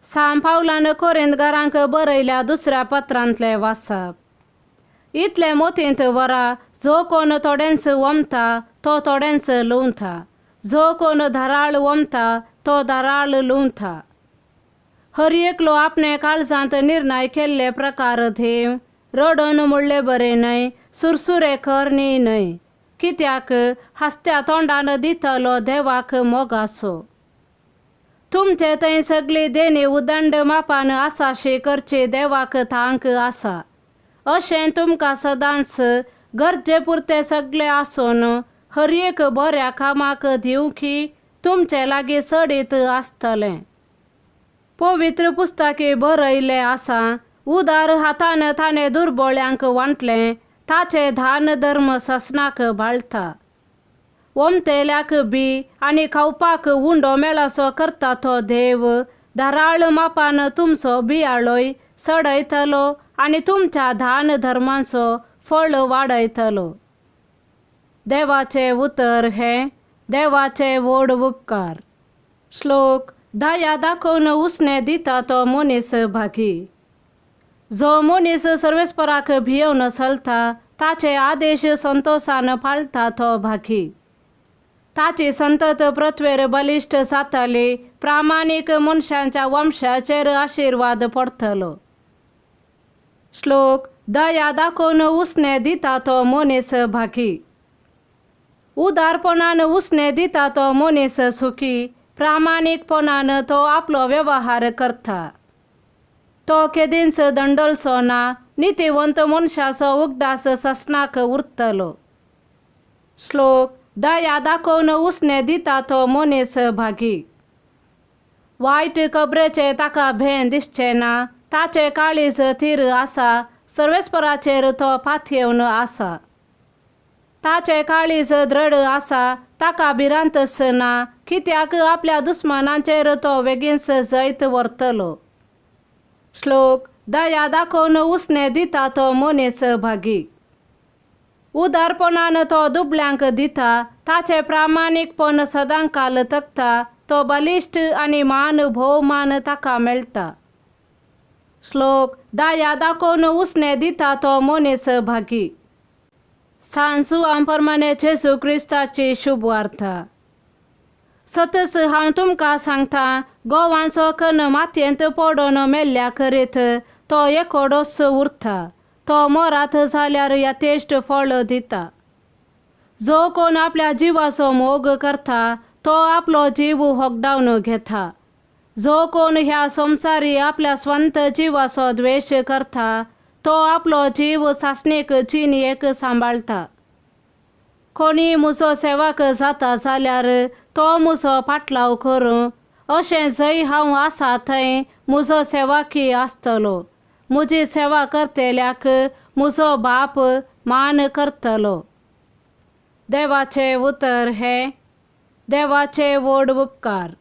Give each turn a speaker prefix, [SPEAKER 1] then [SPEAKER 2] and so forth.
[SPEAKER 1] सांत पावलान कोरिंतकारांक बरयल्या दुसऱ्या पत्रांतलें वाचप. इतलें मोतींत व्हरा, जो कोण थोडेंच वमता तो थोडेंच लुंवता, जो कोण धाराळ वमता तो धाराळ लुंवता. हर एकलो आपणे काळजांत निर्णय केल्ले प्रकार देव रडोन म्हणले बरें न्हय, सुरसुरे करणी न्हय, कित्याक हांसत्या तोंडान दितलो देवाक मोगाचो. तुमचे थंय सगळी देणी उदंड मापान आसाशी करची देवाक तांक आसा. अशें तुमकां सदांच गरजे पुरतें सगळें आसून हर एक बऱ्या कामाक दिवंकी तुमचे लागीं चडीत आसतलें. पवित्र पुस्तकी बरयल्लें आसा, उदार हातान ताणें दुर्बोळ्यांक वांटलें, ताचें दान धर्म ससनाक बाळता. ओमतेल्याक बी आनी खावपाक उंडो मेळसो करता तो देव धाराळ मापान तुमचो बियाळोय चडयतलो आनी तुमच्या दान धर्माचो फळ वाडयतलो. देवाचें उतर हें देवाचे व्हड उपकार. श्लोक दया दाखोवन उसणें दिता तो मनीस भागी. जो मनीस सर्वेस्पराक भियोवन चलता ताचे आदेश संतोशान पाळटा तो भागी. ताची संतत पृथ्वेर बलिश्ट जातली, प्रामाणीक मनशांच्या वंशाचेर आशिर्वाद पडटलो. श्लोक दया दाखोवन उसणें दिता तो मनीस भागी. उदारपणान उसणें दिता तो मनीस सुखी, प्रामाणीकपणान तो आपलो वेव्हार करता. तो केदींच दंडलचो ना, नितीवंत मनशाचो उगडास ससनाक उरतलो. श्लोक दया दाखोवन उसणें दिता तो मनीस भागी. वायट खबरेचें ताका भें दिसचें ना, ताचें काळीज थीर आसा, सर्वेस्पराचेर तो पातयेवन आसा. ताचें काळीज दृढ आसा, ताका भिरांतच ना, कित्याक आपल्या दुस्मानांचेर तो बेगीनच जैत व्हरतलो. श्लोक दया दाखोवन उसणें दिता तो मनीस भागी. उदारपणान तो दुबळ्यांक दिता, ताचें प्रामाणीकपण सदांकाल तगता, तो बलिश्ट आनी मान भोवमान ताका मेळटा. श्लोक दया दाखोवन उसणें दिता तो मनीस भागी. सांत जुवां प्रमाणे जेजू क्रिस्ताची शुभवार्ता. सतच हांव तुमकां सांगता, गोवांचो कण मातयेंत पडून मेल्ल्या करीत तो एकोडोच उरता, तो मरात जाल्यार यथेश्ट फळ दिता. जो कोण आपल्या जिवाचो मोग करता तो आपलो जीव होगडावन घेता. जो कोण ह्या संवसारी आपल्या स्वंत जिवाचो द्वेश करता तो आपलो जीव सासणीक जिणेक सांबाळटा. कोणी म्हजो सेवक जाता जाल्यार तो म्हजो पाटलाव करूं, अशें जंय हांव आसा थंय म्हजो सेवकी आसतलो. म्हजी सेवा करतल्याक म्हजो बाप मान करतलो. देवाचें उतर हें देवाचे व्हड उपकार.